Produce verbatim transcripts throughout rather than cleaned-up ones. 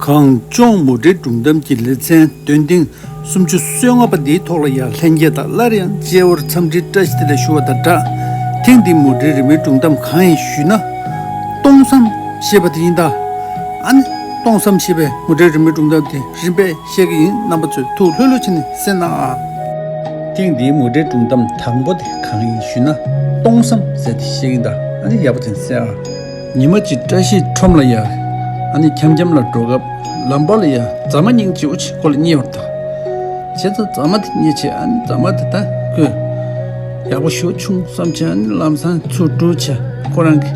གངས་ལྗོངས་མུ་འབྲེལ་སྒྲུང་གཏམ་གྱི་ལེ་ཚན་འདོན་ཐེངས་སུམ་ཅུ་སོ་ལྔ་པ་འདིའི་ཐོག་ལ་ཡང་ལྷན་རྒྱས་དང་སླར་ཡང་མཇལ་བར་འཚམས་འདྲི་བཀྲ་ཤིས་བདེ་ལེགས་ཞུ་བ་དང་སྦྲགས། ཐེངས་འདིའི་མུ་འབྲེལ་རི་མོའི་སྒྲུང་གཏམ་གང་ཡིན་ཞུས་ན། སྟོང་བསམ་ཞེས་པ་དེ་ཡིན་ད། ཨ་ནི་སྟོང་བསམ་ཞེས་པའི་མུ་འབྲེལ་རི་མོའི་སྒྲུང་གཏམ་དེ་རིམ་པས་བཤད་ཀྱི་ཡིན། རྣམ་པ་ཚོས་ཐུགས་ལྷོད་ལྷོད་བྱས་ནས་གསན་གནང་ཨ། ཐེངས་འདིའི་མུ་འབྲེལ་སྒྲུང་གཏམ་དང་པོ་དེ་གང་ཡིན་ཞུས་ན། སྟོང་བསམ་ཟེར་དེ་བཤད་ཀྱི་ཡིན་ད། ཨ་ནི་ཡག་པོ་བྱས་ནས་གསན་ཨ། ཉི་མ་གཅིག་བཀྲ་ཤིས་ཁྲོམ་ལ་ཡ། ཨ་ནི་འཁྱམ་འཁྱམ་ལ་འགྲོ་སྐབས་ལམ་བར་ལ་ཡ་རྫ་མ་སྙིང་རྗེ་པོ་ཅིག་ཁོ་ལ་རྙེད་པར་ཐལ། བྱས་ཙང་རྫ་མ་དེ་རྙེད་བྱས་ཨ་ནི་རྫ་མ་དེ་ད་ཁོས་ཡག་པོ་ཞེ་པོ་བྱུང་བསམ་བྱས་ཨ་ནི་ལམ་སང་ཚུར་འགྲོ་བྱས་ཁོ་རང་གི་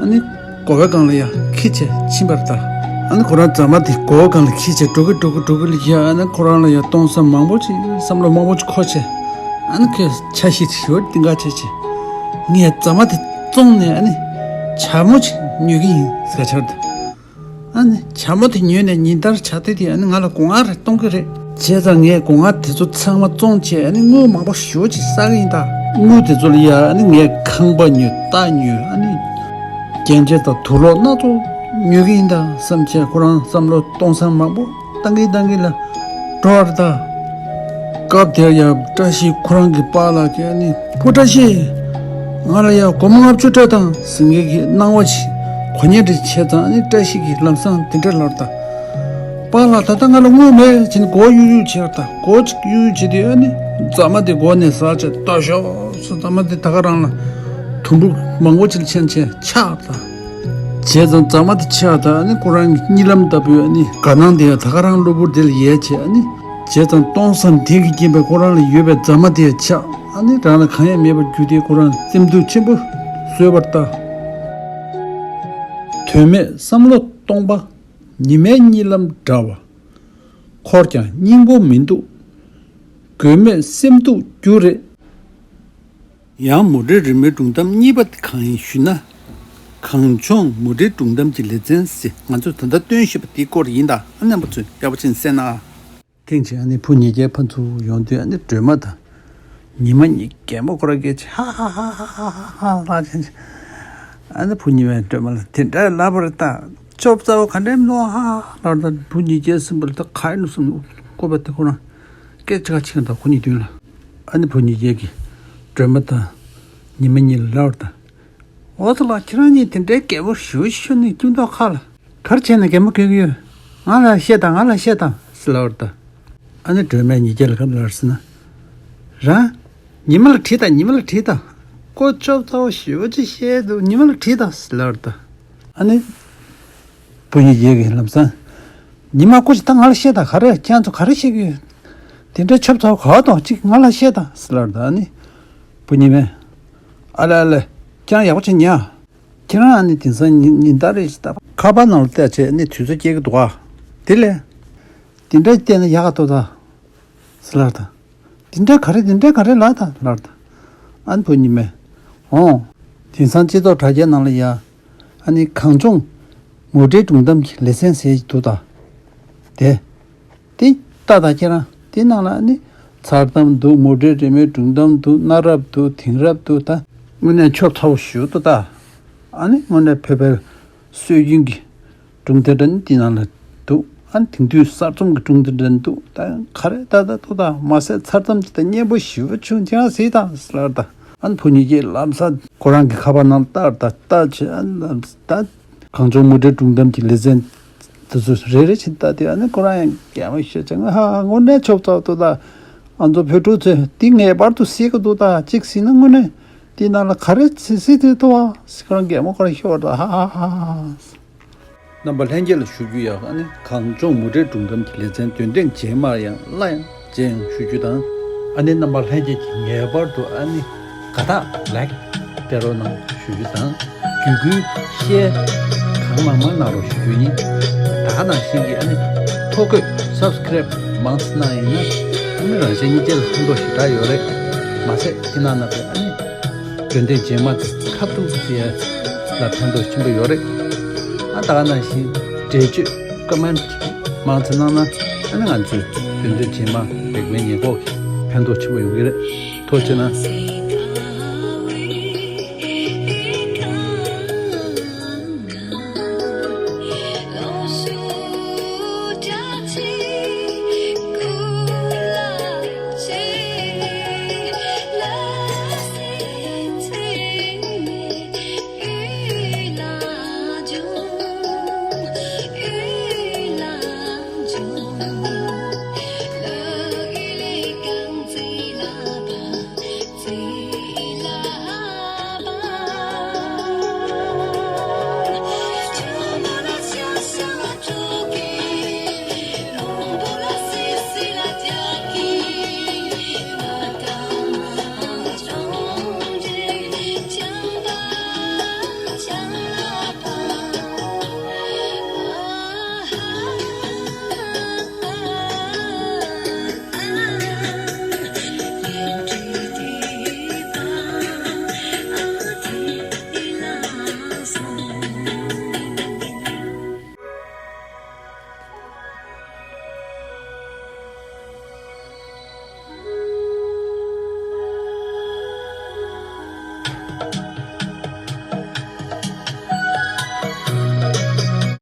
ཨ་ནི་སྒོ་བའི་སྒང་ལ་ཡ་འཁྱེར་བྱས་ཕྱིན་པར་ཐལ། ཨ་ནི་ཁོ་རང་རྫ་མ་དེ་སྒོ་བའི་སྒང་ལ་འཁྱེར་བྱས་འགྲོ་གི་འགྲོ་གི་འགྲོ་གི་ལ་ཡ་ཨ་ནི་ཁོ་རང་ལ་ཡ་སྟོང་བསམ་མང་པོ་ཅིག་བསམ་བློ་མང་པོ་ཅིག་འཁོར་བྱས། ཨ་ནི་ཁོས་འཆར་གཞི་ཞིག་གཏིང་ཁ་བྱས་བྱས། ངས་རྫ་མ་དེ་བཙོངས་ནས་ཨ་ནི་བྱ་མོ་ཅིག་ཉོ་གི་ཡིན་ཟེར་འཆར་འདུག་ཨ་ནི་བྱ་མོ་དེ་ཉོས་ནས་ཉིན་ལྟར་བྱ་དེ་དེ་ཨ་ནི་ང་ལ་སྒོ་ང་རེ་གཏོང་གི་རེད། བྱས་ཙང་ངས་སྒོ་ང་དེ་ཚོ་ཚང་མ་བཙོངས་བྱས་ཨ་ནི་དངུལ་མང་པོ་ཞེ་པོ་ཅིག་བསགས་ཀྱི་ཡིན་ད། དངུལ་དེ་ཚོ་ལ་ཡ་ཨ་ནི་ངས་ཁང་པ་ཉོས་རྟ་ཉོས་ཨ་ནི་རྒྱན་ཆ་དང་དུག་ལོག་སྣ་ཚོགས་ཉོ་གི་ཡིན་ད་བསམ་བྱས་ཁོ་རང་བསམ་བློ་གཏོང་བསམ་མང་པོ་བཏང་གིན་བཏང་གིན་ལ་འགྲོ་བར་ད། སྐབས་དེར་ཡང་བཀྲ་ཤིས་ཁོ་རང་གི་པཱ་ལགས་ཀྱིས་ཨ་ནི་བུ་བཀྲ་ཤིས། ང་ལ་ཡང་སྒོར་མོ་ལྔ་བཅུ་སྤྲད་དང་ཟེར་མཁན་གྱི་སྣང་བ་ཞིག་གོ་ཉན་རེ་བྱས་ཙང་ཨ་ནི་བཀྲ་ཤིས་ཀྱིས་ལམ་སང་དེ་འདྲ་ལབ་ད། པཱ་ལགས་ད་ལྟ་ང་ལ་དངུལ་མེད་ཟེར་ནས་སྒོ་གཡུག་གཡུག་བྱས་ད། སྒོ་གཅིག་གཡུག་གཡུག་བྱས་དུས་ཨ་ནི་རྫ་མ་དེ་སྒོ་ནས་ཟག་བྱས་ལྟ་ཞོག་ཟེར་རྫ་མ་དེ་ད་ག་རང་ལ་དུམ་བུ་མང་པོ་ཅིག་ལ་ཕྱིན་བྱས་ཆག་ད། བྱས་ཙང་རྫ་མ་དེ་ཆག་ད་ཨ་ནི་ཁོ་རང་གི་གཉིད་ལམ་ལྟ་བུའི་ཨ་ནི་དགའ་སྣང་དེ་ཡང་ད་ག་རང་གློ་བུར་དེ་ལ་ཡལ་བྱས་ཨ་ནི། བྱས་ཙང་སྟོང་བསམ་དེ་གི་རྐྱེན་པས་ཁོ་རང་ལ་ཡོད་པའི་རྫ་མ་དེ་ཆག་ཨ་ནི་རང་ལ་གང་ཡང་མེད་པར་གྱུར་ཏེ་ཁོ་རང་སེམས་སྡུག་ཆེན་པོ་བཟོས་པར་ལྟ། དོན་མེད་བསམ་བློ་གཏོང་པ། ཉི་མའི་གཉིད་ལམ་འདྲ་བ། འཁོར་ཀྱང་སྙིང་པོ་མི་འདུག་དགོས་མེད་སེམས་སྡུག་རྒྱུ་རེད། ཡང་མུ་འབྲེལ་རི་མོའི་སྒྲུང་གཏམ་གཉིས་པ་དེ་གང་ཡིན་ཞུས་ན། གངས་ལྗོངས་མུ་འབྲེལ་སྒྲུང་གཏམ་གྱི་ལེ་ཚན་ཟེར་ང་ཚོས་ད་ལྟ་སྟོན་བཞིན་པ་དེའི་སྐོར་ཡིན་ད། ཨ་རྣམ་པ་ཚོས་ཡག་པོ་བྱས་ནས་གསན་ན་ཨ། ཐེངས་གཅིག་ཨ་ནི་བུ་ཉིས་ཀྱའི་ཕ་ཚུར་ཡོང་དུས་ཨ་ནི་སྒྲོལ་མ་དང་ཉི་མ་གཉིས་གད་མོ་ཁོ་ར་སྐད་ཆ་ཧ་ཧ་ལབ་བྱས། ཨ་ནི་བུ་ཉི་མས་སྒྲོལ་མ་ལ་དེ་འདྲ་ལབ་པ་རེད་ད། ཆོབ་ཚ་བོ་ག་འདྲ་མི་འདུག་ཧ་ལབ་ད། བུ་ཉིས་ཀའི་སེམས་པ་ལ་ད་ག་ཡིན་ནམ་བསམ་བཀོད་པ་དེ་ཁོ་རང་སྐད་ཆ་ག་ཕྱིན་ད་ཁོ་གཉིས་མདུན་ལ། ཨ་ནི་བུ་ཉིས་ཀས་ཀྱིས་སྒྲོལ་མ་དང་ཉི་མ་གཉིས་ལ་ལབ་པ་རེད་ད། འོ་ཙི་ལགས་ཁྱེད་རང་གཉིས་དེ་འདྲའི་གད་མོ་ཞུ་ཞུ་ནས་ཁྱིམ་ཐོག་ཁ་ལ་ག་རེ་བྱས་ནས་གད་མོ་སྐྱོན་གྱི་ཡོད། ང་ལ་བཤད་དང་ང་ལ་བཤད་དང་ཟེར་ལབ་པ་རེད་ད། ཨ་ནི་སྒྲོལ་མས་ཉིས་ཀ་ལ་ག་རེ་ལབ་ཟེར་ན། རང་ཉི་མ་ལ་དྲིས་དང་ཉི་མ་ལ་དྲིས་དང་། ཁོ་ཆོབ་ཚ་བོ་ཞེ་པོ་ཅིག་བཤད་འདུག་ཉི་མ་ལ་དྲིས་དང་ཟེར་ལབ་པ་རེད་ད། ཨ་ནི་བུ་ཉིས་ཀས་ཀྱིས་ལམ་སང་། ཉི་མ་སྐུ་མཁྱེན་ད་ང་ལ་བཤད་དང་ག་རེ་ཁྱེད་ཚོ་ག་རེ་བཤད་ཀྱི་ཡོད། དེ་འདྲའི་ཆོབ་ཚ་བོ་ག་བ་དང་གཅིག་ང་ལ་བཤད་དང་ཟེར་ལབ་རེད་ད། ཨ་ནི་བུ་ཉི་མས། ཨ་ལེ་ཨ་ལེ། ཁྱེད་རང་ཡག་པོ་བྱས་ཉན་ཨ། ཁྱེད་རང་ཨ་ནི་དེང་སང་ཉིན་ཉིན་ལྟར་རེ་ཞིག་ད་ཁ་པར་ནང་ལ་བལྟས་བྱས་ཨ་ནི་དུས་ཚོད་སྐྱེལ་གྱི་འདུག་ཨ། དེ་ལས། དེ་འདྲ་བལྟས་ན་ཡག་ག་འདུག་ད། ཟེར་ལབ་རེད་ད། དེ་འདྲ་ག་རེ་དེ་འདྲ་ག་རེ་ལབ་ད་ལབ་རེད་ད། ཨ་ནི་བུ་ཉི་མས། འོང་། དེང་སང་སྤྱི་ཚོགས་དྲ་རྒྱའི་ནང་ལ་ཡ། ཨ་ནི་གངས་ལྗོངས་མུ་འབྲེལ་སྒྲུང་གཏམ་གྱི་ལེ་ཚན་ཟེར་ཞིག་འདུག་ད། དེ། དེ་ལྟ་ད་ཁྱེད་རང་དེ་ནང་ལ་ཨ་ནི་མཚར་གཏམ་འདུག་མུ་འབྲེལ་རི་མོའི་སྒྲུང་གཏམ་འདུག་གནའ་རབས་འདུག་དེང་རབས་འདུག་ད། དངོས་གནས་ཆོབ་ཚ་བོ་ཞེ་པོ་འདུག་ད། ཨ་ནི་དངོས་གནས་བོད་པའི་སྲོལ་རྒྱུན་གྱི་སྒྲུང་དེ་འདྲ་ནི་དེ་ནང་ལ་འདུག་ཨ་ནི་དེང་དུས་གསར་རྩོམ་གྱི་སྒྲུང་དེ་འདྲ་འདུག་ད་ག་རེ་ད་ད་འདུག་ད་མ་ཟད་མཚར་གཏམ་གྱི་ད་སྙན་པོ་ཞེ་པོ་བྱུང་ཁྱེད་རང་གཟིགས་དང་ཟེར་ལབ་རེད་ད། ཨ་ནི་བུ་ཉིས་ཀས་ལམ་སང་ཁོ་རང་གི་ཁ་པར་ནང་ལྟ་རེད་ད། ལྟ་བྱས་ཨ་ནི་ལམ་ད། གངས་ལྗོངས་མུ་འབྲེལ་སྒྲུང་གཏམ་གྱི་ལེ་ཚན་དེ་ཚོ་རེ་རེ་བཞིན་ལྟ་དུས་ཨ་ནི་ཁོ་རང་ཡང་གད་མོ་ཤོར་བྱས་ང་ཧ་ཧ་དངོས་གནས་ཆོབ་ཚ་བོ་འདུག་ད། ང་ཚོ་བོད་ཕྲུག་ཚོས་འདི་ངེས་པར་དུ་གཟིགས་དགོས་འདུག་ད་གཅིག་གཟིགས་ན་དངོས་གནས་འདི་ནང་ལ་ག་རེ་གཟིགས་གཟིགས་དེ་འདུག་ཨ་ཟེར་ཁོ་རང་གད་མོ་ཁོ་རང་ཤོར་བ་ད་ཧ་ཧ་ཧ་ཧ། རྣམ་པ་ལྷན་རྒྱས་ལ་ཞུ་རྒྱུ་ཡག་ཨ་ནི་གངས་ལྗོངས་མུ་འབྲེལ་སྒྲུང་གཏམ་གྱི་ལེ་ཚན་འདོན་ཐེངས་རྗེས་མར་ཡང་སླར་ཡང་མཇལ་ཡོང་ཞུ་རྒྱུ་དང་། ཨ་ནི་རྣམ་པ་ལྷན་རྒྱས་ཀྱིས་ངེས་པར་དུ་ཨ་ནི་དགའ་རྟགས་ལའིཀ་སྤྲད་རོགས་གནང་ཞུ་རྒྱུ་དང་། བརྒྱུད་སྐུལ་ཤེར་གང་མང་མང་གནང་རོགས་ཞུ་རྒྱུ་ཡིན། ད་ག་ནང་བཞིན་གྱི་ཨ་ནི་ཐོ་འགོད་སབ་སི་ཀེ་རེབ་མང་ཙམ་གནང་ཡིན་ན་ཨ་ནི་རང་གཞན་གཉིས་ཆ་ལ་ཕན་ཐོགས་ཞེ་དྲག་ཡོད་རེད། མ་ཟད་དེ་ནང་ན་པའི་ཨ་ནི་འདོན་ཐེངས་རྗེས་མ་ཁ་ཐུག་ཟེར་ལ་ཕན་ཐོགས་ཆེན་པོ་ཡོད་རེད། ཨ་ད་ག་ནང་བཞིན་འགྲེལ་བརྗོད་ཀོ་མེན་ཊི་མང་ཙམ་གནང་ན་ཨ་ནི་ང་ཚོས་འདོན་ཐེངས་རྗེས་མ་རིག་པའི་ཉེན་འགོག་གི་ཕན་ཐོགས་ཆེན་པོ་ཡོང་གི་རེད། ཐུགས་རྗེ་གནང་།